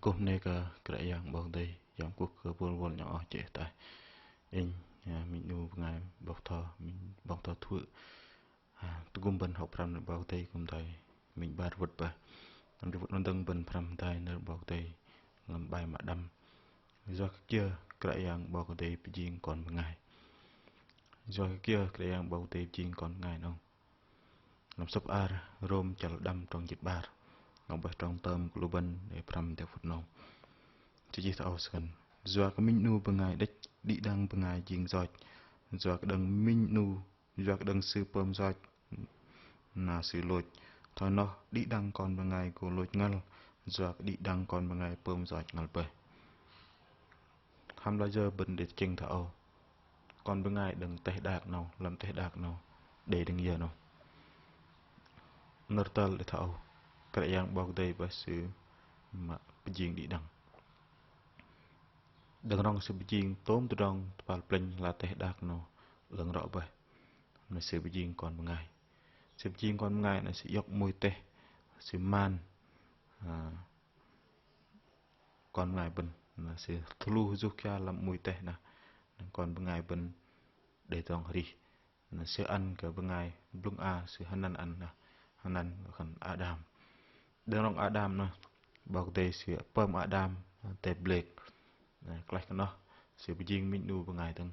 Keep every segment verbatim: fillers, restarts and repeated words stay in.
Kŭm nê kơ Kră Yang 'Bok Kei-Dei, Yang kŭk kơ bôl bôl nhŏng oh chĕ tai. Inh, ơ, minh 'nu bơngai 'bok tho, minh 'bok tho thuơ̆. Ơ, tơgŭm bơ̆n hŏk pơhrăm nơ̆r 'Bok Kei-Dei kŭm tai, minh 'bar wơ̆t bơih. Năm ri wơ̆t 'nâu dơ̆ng bơ̆n pơhrăm tai nơ̆r 'Bok Kei-Dei lăm bai mă đăm. Yua kơ kiơ Kră Yang 'Bok Kei-Dei pơjing kon bơngai. Yua kơ kiơ Kră Yang 'Bok Kei-Dei pơjing kon bơngai 'nâu. Lăm sơ̆p ar Rôm chăl đăm trong jĭt 'bar. Ngŏ bơih trong tơm kơ lu bơ̆n đei pơhrăm tơ phŭt 'nâu. Chih thoi âu sơngăn. Yua kơ minh 'nu bơngai đĕch, đĭ đăng bơngai jing yoch. Yua kơ đơ̆ng minh 'nu, yua kơ đơ̆ng sư pơm yoch na sư lôch. Thoi noh đĭ đăng kon bơngai gô lôch ngăl. Yua kơ đĭ đăng kon bơngai pơm yoch ngăl bơih. Hăm lah jơ bơ̆n đei tơchĕng thoi âu. Kon bơngai đơ̆ng teh đak 'nâu, lăm teh đak 'nâu, đei đơ̆ng yơ 'nâu. Nơ̆r tơl đei thoi âu. Kră Yang 'Bok Kei-Dei bơih sư mă pơjing đĭ đăng. Đơ̆ng rŏng sư pơjing tôm tơdrong tơpal plĕnh la teh đak 'nâu, 'lơ̆ng rŏ bơih. Mă sư pơjing kon bơngai. Sư pơjing kon bơngai na sư iŏk mui teh, sư man. Ơ, kon bơngai bơ̆n, na sư thlu juh kiơ lăm mui teh na, na kon bơngai bơ̆n đei tơdrong arih. Na sư ăn kơ bơngai blŭng a, sư hơnăn ăn na, hơnăn khan Ađam. Đơ̆ng rŏng Ađam na, 'Bok Kei-Dei sư pơm Ađam tep blek. Na klaih kơ noh, sư pơjing minh 'nu bơngai dơ̆ng,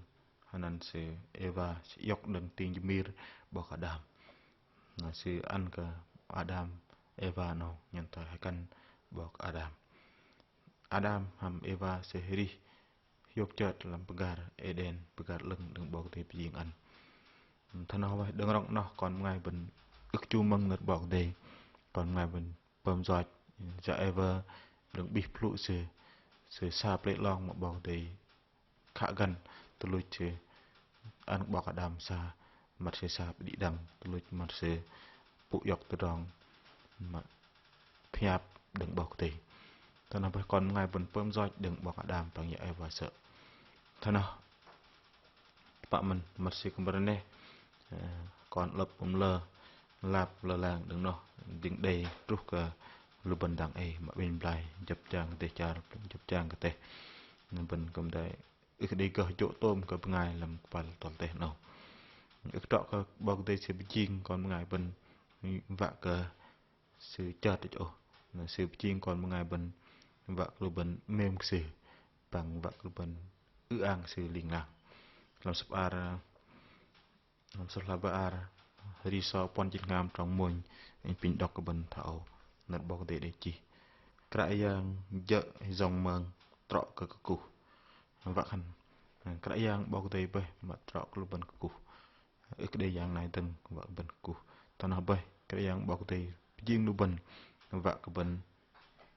hơnăn sư Êwa, sư iŏk đơ̆ng ting jơmir 'bok Ađam. Na sư ăn kơ Ađam, Êwa 'nâu, nhen thoi hơkăn 'bok Ađam. Ađam hăm Êwa sư arih hiôk chơt lăm pơgar Êđen, pơgar 'lơ̆ng đơ̆ng 'Bok Kei-Dei pơjing ăn. Thoi noh bơih, đơ̆ng rŏng noh kon bơngai bơ̆n ưh kơ chu mơ̆ng nơ̆r 'Bok Kei-Dei, kon bơngai bơ̆n pơm yoch, yua Êwa đơ̆ng 'bih pơlŭ sư, sư sa plei 'long mă 'Bok Kei-Dei khă găn, tuch luch sư ăn 'bok Ađam sa, măt sư sa đĭ đăng, tuch luch măt sư pŭ iŏk tơdrong mă pơhiăp đơ̆ng 'Bok Kei-Dei. Thoi noh bơih, kon bơngai bơ̆n pơm yoch đơ̆ng 'bok Ađam păng yua Êwa sơ̆. Thoi noh tơpă mơ̆n, măt sư kư̆m rơneh, ơ, kon 'lơ̆p pŭm lơ, lap lơ lang đơ̆ng noh, dĭng đei truh kơ lu bơ̆n dang ei mă 'bĕnh blai jơ̆p jang kơ teh char, jơ̆p jang kơ teh. Bơ̆n kư̆m đei ưh kơ đei gơh jô̆ tôm kơ bơngai lăm kơpal tol teh 'nâu. Ưh kơ trŏ kơ 'Bok Kei-Dei sư pơjing kon bơngai bơ̆n wă kơ sư chơt đĕch ôh. Na sư pơjing kon bơngai bơ̆n wă kơ lu bơ̆n 'mêm kơ sư, păng wă kơ lu bơ̆n ư-ang kơ sư ling lang. Lăm sơ̆p ar, lăm sơ̆p hla bơar Hơri So puăn jĭt hngam trong mônh, inh apinh đŏk kơ bơ̆n thoi âu. Nơ̆r 'Bok Kei-Dei đei chih: Kră Yang jơ̆ yŏng mơng trŏ kơ kơkuh. Wă khan Kră Yang 'Bok Kei-Dei bơih mă trŏ kơ lu bơ̆n kơkuh. Ưh kơ đei yang nai dơ̆ng wă kơ bơ̆n kơkuh. Thoi noh bơih, Kră Yang 'Bok Kei-Dei pơjing lu bơ̆n wă kơ bơ̆n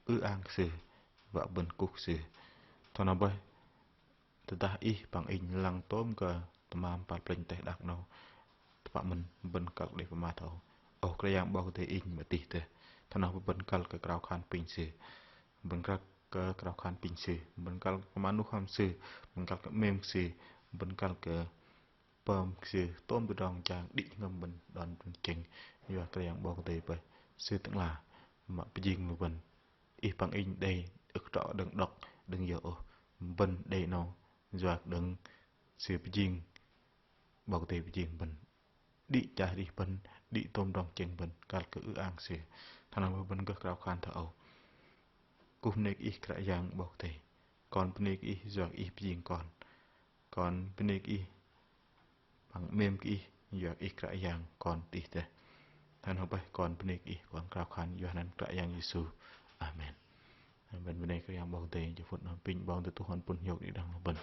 ư-ang kơ sư, wă kơ bơ̆n kơkuh kơ sư. Thoi noh bơih, tơdah ih păng inh lăng tôm kơ tơmam kơpal plĕnh teh đak 'nâu, tơpă mơ̆n bơ̆n kăl kơ đei pơma thoi âu: Ơ Kră Yang 'Bok Kei-Dei, inh mă tih dêh. Thoi noh bơ̆n kăl kơ krao khan pinh sư. Bơ̆n kăl kơ krao khan pinh sư. Bơ̆n kăl kơ pơma nuh hăm sư. Bơ̆n kăl kơ 'mêm kơ sư. Bơ̆n kăl kơ pơm kơ sư tôm tơdrong jang đĭ jơhngơ̆m bơ̆n đon bơ̆n tơchĕng. Yua Kră Yang 'Bok Kei-Dei bơih, sư tơ'ngla mă pơjing lu bơ̆n. Ih păng inh đei ưh kơ trŏ đơ̆ng đŏk đơ̆ng yơ ôh. Bơ̆n đei 'nâu yua kơ đơ̆ng sư pơjing, 'Bok Kei-Dei pơjing bơ̆n. Đĭ chăl arih bơ̆n, đĭ tôm tơdrong tơchĕng bơ̆n, kăl kơ ư-ang sư. Thoi noh bơ̆n gơh krao khan thoi âu: Kŭm bơnê kơ ih Kră Yang 'Bok Kei-Dei. Kon bơnê kơ ih yua kơ ih pơjing kon. Kon bơnê kơ ih păng 'mêm kơ ih yua kơ ih Kră Yang, kon tih dêh. Thoi noh bơih, kon bơnê kơ ih, kon krao khan yua hơnăn Kră Yang Yêsu. Amen. Bơ̆n bơnê Kră Yang 'Bok Kei-Dei, jơ phŭt noh apinh 'Bok Kei-Dei tuh ăn pŭn hiôk đĭ đăng lu bơ̆n.